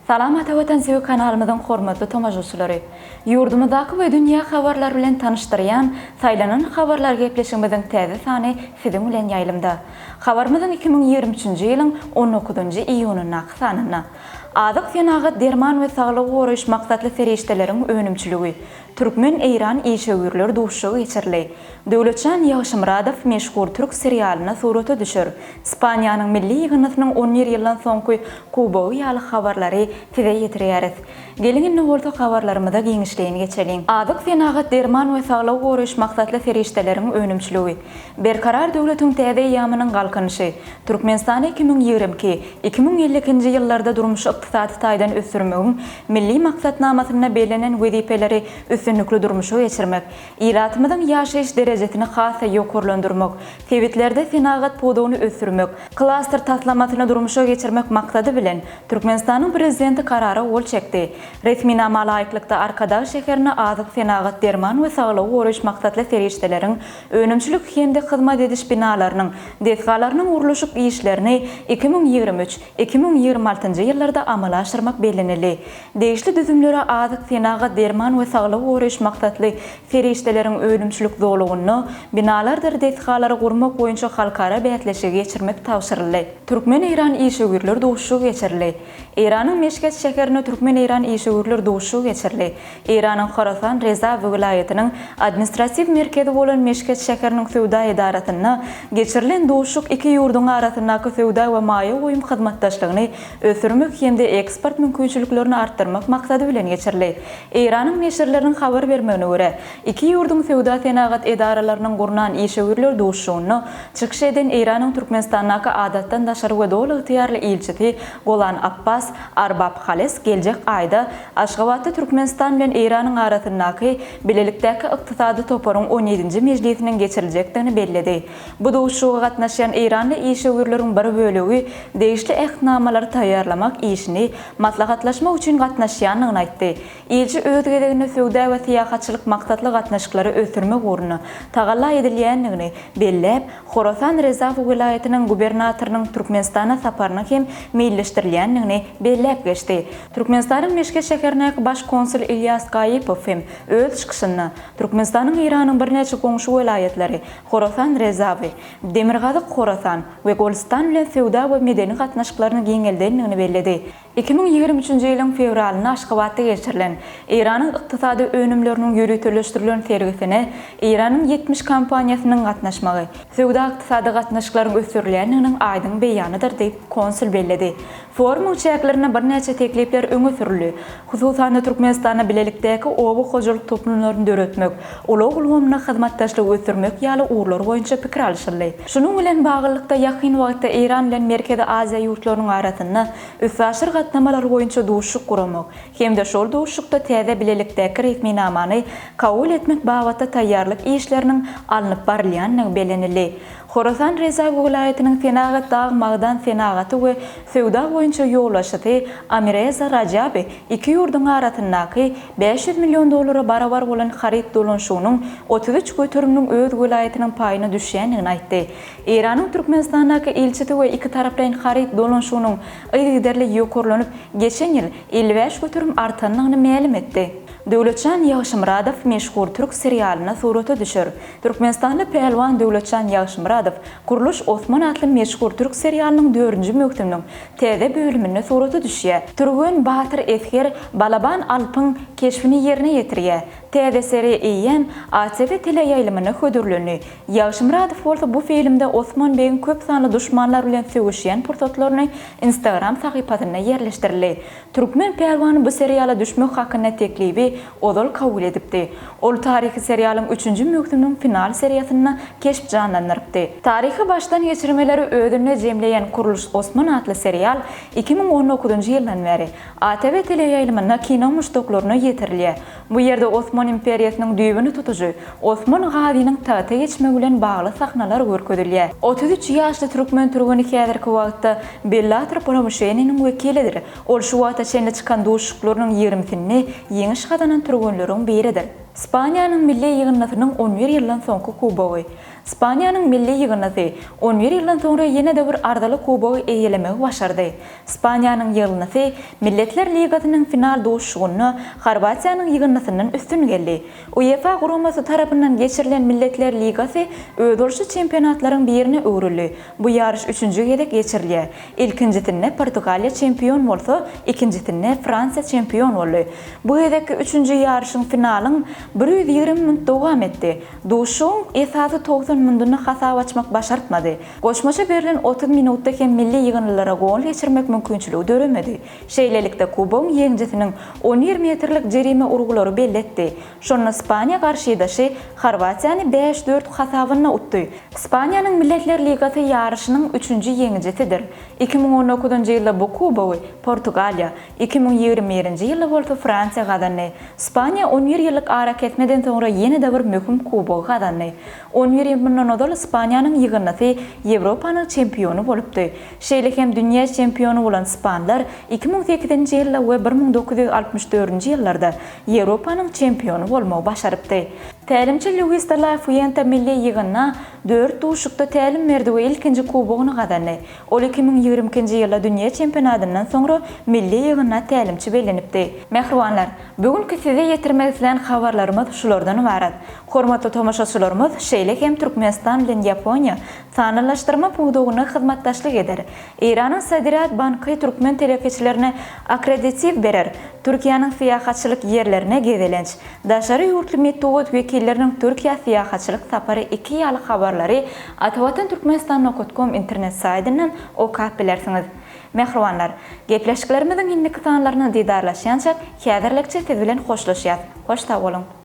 Salam Ata Watan TV kanalymyzyň hormatly tomaşaçylary! Ýurdumyzdaky we dünýä habarlary bilen tanyşdyrýan Saýlanan habarlar gepleşigimiziň täze sany siziň bilen ýaýlymda. Habarymyzyň 2023-nji ýylyň on dokuzynjy iýunyndaky sanynda Azyk senagat derman we saglygy goraýyş maksatly serişdeleriň önümçiligi, Türkmen-eýran işewürler duşuşygy geçirildi. Döwletjan Ýagşymyradow meşhur türk serialynda surata düşer. Ispaniýanyň milli ýygyndysynyň 11 ýyldan soňky kubogy ýaly habarlary size ýetirýäris. Geliň indi bolsa habarlarymyza giňişleýin geçeliň. Azyk senagat derman we saglygy goraýyş maksatly serişdeleriň önümçiligi. Berkarar döwletiň täze eýýamynyň Galkynyşy, Türkmenistany 2022, 2052-nji ýyllarda durmuş-ykdysady taýdan ösdürmegiň Milli maksatnamasynda bellenen wezipeleri üstünlikli durmuşa geçirmek, ilatymyzyň ýaşaýyş derejesini has-da ýokarlandyrmak, sebitlerde senagat pudagyny ösdürmek, klaster taslamasyny durmuşa geçirmek maksady bilen, Türkmenistanyň Prezidenti Karara gol çekdi. Resminama laýyklykda, Arkadag şäherinde azyk, senagat, derman we saglygy goraýyş maksatly serişdeleriň önümçilik hem-de hyzmat ediş binalarynyň, desgalarynyň gurluşyk işlerini 2023, 2026-njy ýyllarda amala aşyrmak bellenildi. Degişli düzümlere azyk, senagat, derman we saglygy goraýyş maksatly serişdeleriň önümçilik zolagynda binalardyr desgalary gurmak boýunça halkara bäsleşigi geçirmek tabşyryldy. Türkmen-eýran işewürler duşuşygy geçirildi. Eýranyň Meşhet şäherinde türkmen-eýran işewürler duşuşygy geçirildi. Eýranyň Horasan Rezawi welaýatynyň administratiw merkezi bolan Meşhet şäheriniň söwda edarasynda geçirilen duşuşyk iki ýurduň arasyndaky söwda we maýa goýum hyzmatdaşlygyny ösdürmek hem-de eksport mümkinçiliklerini artdyrmak maksady bilen geçirildi. Eýranyň neşirleriniň habar bermegine görä, iki ýurduň söwda-senagat edaralarynyň gurnan işewürler duşuşygynda çykyş eden Eýranyň Türkmenistandaky Adatdan daşary we Doly ygtyýarly ilçisi Golan Apbas Arbab Hales geljek aýda Aşgabatda Türkmenistan bilen Eýranyň arasyndaky Bilelikdäki ykdysady toparyň on ýedinji mejlisiniň geçiriljekdigini belledi. Bu duşuşyga gatnaşýan eýranly işewürleriň bir bölegi degişli ähtnamalary taýýarlamak işini maslahatlaşmak üçin gatnaşýandygyny aýtdy. Ilçi öz gezeginde söwda we syýahatçylyk maksatly gatnaşyklary ösdürmek ugrunda tagalla edilýändigini belläp, Horasan Rezawy welaýatynyň gubernatorynyň Türkmenistana saparynyň hem meýilleşdirilýändigini belläp geçdi. Türkmenistanyň Meşhet şäherindäki baş konsuly Ilýas Gaýypow hem öz çykyşynda Türkmenistanyň Eýranyň birnäçe goňşy welaýatlary, Horasan Rezawy, Demirgazyk Horasan we Golüstan bilen söwda we medeni gatnaşyklaryny giňeldendigini belledi. 2023-nji ýylyň fewralynda Aşgabatda geçirilen Eýranyň ykdysady önümleriniň ýöriteleşdirilen sergisine Eýranyň 70 kompaniýasynyň gatnaşmagy, söwda-ykdysady gatnaşyklaryň ösdürilýändiginiň aýdyň beýanydyr diýip, konsul belledi. Forumyň çäklerinde birnäçe teklipler öňe sürüldi. Hususan-da, Türkmenistanda bilelikdäki oba hojalyk toplumlaryny döretmek, ulag ulgamynda hyzmatdaşlygy ösdürmek ýaly ugurlar boýunça pikir alşyldy. Şunuň bilen baglylykda, ýakyn wagtda Eýran bilen Merkezi Aziýa ýurtlarynyň arasynda üstaşyr gatnamalar boýunça duşuşyk guramak hem-de şol duşuşykda täze bilelikdäki resminamany kabul etmek babatda taýýarlyk işleriniň alnyp barylýandygy bellenildi. Horasan Rezawi welaýatynyň senagat dag-magdan senagaty we söwda boýunça ýolbaşçysy Amireza Rajabi iki ýurduň arasyndaky 500 million dollara barabar bolan haryt dolanyşygynyň 33 göteriminiň öz welaýatynyň paýyna düşýändigini aýtdy. Eýranyň Türkmenistandaky ilçisi we ikitaraplaýyn haryt dolanyşygynyň yzygiderli ýokarlanyp, geçen ýyl 55% artandygyny mälim etdi. Döwletjan Ýagşymyradow meşhur türk serialynda surata düşer. Türkmenistanly pälwan Döwletjan Ýagşymyradow Kurluş Osman atly meşhur türk serialynyň dördünji möwsüminiň täze bölüminde surata düşýär. Türgen batyr esger Balaban Alpyň keşbini ýerine ýetirýär. Täze seriýa eýýäm ATV teleýaýlymynda hödürlendi. Ýagşymyradow bolsa bu filmde Osman begiň köp sanly duşmanlar bilen söweşýän pursatlaryny Instagram sahypasynda ýerleşdirildi. Türkmen pälwany bu seriala düşmek hakynda teklibi ozal kabul edipdi. Ol taryhy serialyň üçünji möwsüminiň final seriýasynda keşp janlandyrypdy. Taryhy başdan geçirmeleri özünde jemleýän Kuruluş Osman atly serial 2019-njy ýyldan bäri ATV teleýaýlymynda kino muşdaklaryna ýetirilýär. Bu ýerde Osman imperiýasynyň düýbüni tutujy Osman Gazynyň tagta geçmegi bilen bagly sahnalar görkezilýär. 33 ýaşly türkmen türgeni häzirki wagtda Bellator promouşeniniň wekilidir. Ol şu wagta çenli çykan duşuşyklarynyň ýigrimisinde ýeňiş gazanan türgenleriň biridir. Ispaniýanyň milli ýygyndysynyň on bir ýyldan soňky kubogy. Ispaniýanyň milli ýygyndysy on bir ýyldan soňra ýene-de bir arzyly kubogy eýelemegi başardy. Ispaniýanyň ýygyndysy Milletler Ligasynyň final duşuşygynda Horwatiýanyň ýygyndysyndan üstün geldi. UEFA guramasy tarapyndan geçirilen Milletler Ligasy özboluşly çempionatlaryň birine öwrüldi. Bu ýaryş üçünji gezek geçirilýär. Ilkinjisinde Portugaliýa çempion bolsa, ikinjisinde Fransiýa çempion boldy. Bu gezekki üçünji ýaryşyň finalyň 120 minut dowam etdi. Duşuşygyň esasy 90 mundunda hasap açmak başartmady. Goşmaça berlen 30 minutda hem milli ýygyndylara gol geçirmek mümkinçiligi döremedi. Şeýlelikde, kubogyň ýeňijisiniň on bir metrlik jerime urgulary belli etdi. Şonda Ispaniýa garşydaşy Horwatiýany bäş-dört hasabynda utdy. Ispaniýanyň Milletler Ligasy ýaryşynyň üçünji ýeňijisidir. 2019-njy ýylda bu kubogy Portugaliýa, 2021-nji ýylda bolsa Fransiýa gazandy. Ispaniýa on bir ýyllyk arakesmeden soňra ýene-de bir möhüm kubogy gazandy. On bir ýyl mundan ozal Ispaniýanyň ýygyndysy Ýewropanyň çempiony bolupdy. Şeýle hem dünýä çempiony bolan ispanlar 2008-nji ýylda we 1964-nji ýyllarda Ýewropanyň çempiony bolmagy başarypdy. Tälimçi Luis de la Fuente milli ýygynda dört duşuşykda tälim berdi we ilkinji kubogyny gazandy. Ol 2022-nji ýylda dünýä çempionatyndan soňra milli ýygynda tälimçi bellenipdi. Mähribanlar, bu günki size ýetirmek islän habarlarymyz şulardan ybarat. Hormatly tomaşaçylarymyz, şeýle hem Türkmenistan bilen Ýaponiýa sanlylaşdyrma pudagynda hyzmatdaşlyk eder. Eýranyň Sadirat banky türkmen telekeçilerine akkreditiw berer. Türkiýäniň syýahatçylyk ýerlerine gezelenç, daşary ýurtly metbugat wekilleriniň Türkiýä syýahatçylyk sapary iki ýaly habarlary Atavatan Türkmenistan nokat kom internet saýdyndan okap bilersiňiz. Mähribanlar, gepleşiklerimiziň indiki sanlarynda didarlaşýançak, häzirlikçe siz bilen hoşlaşýas. Hoş sag boluň!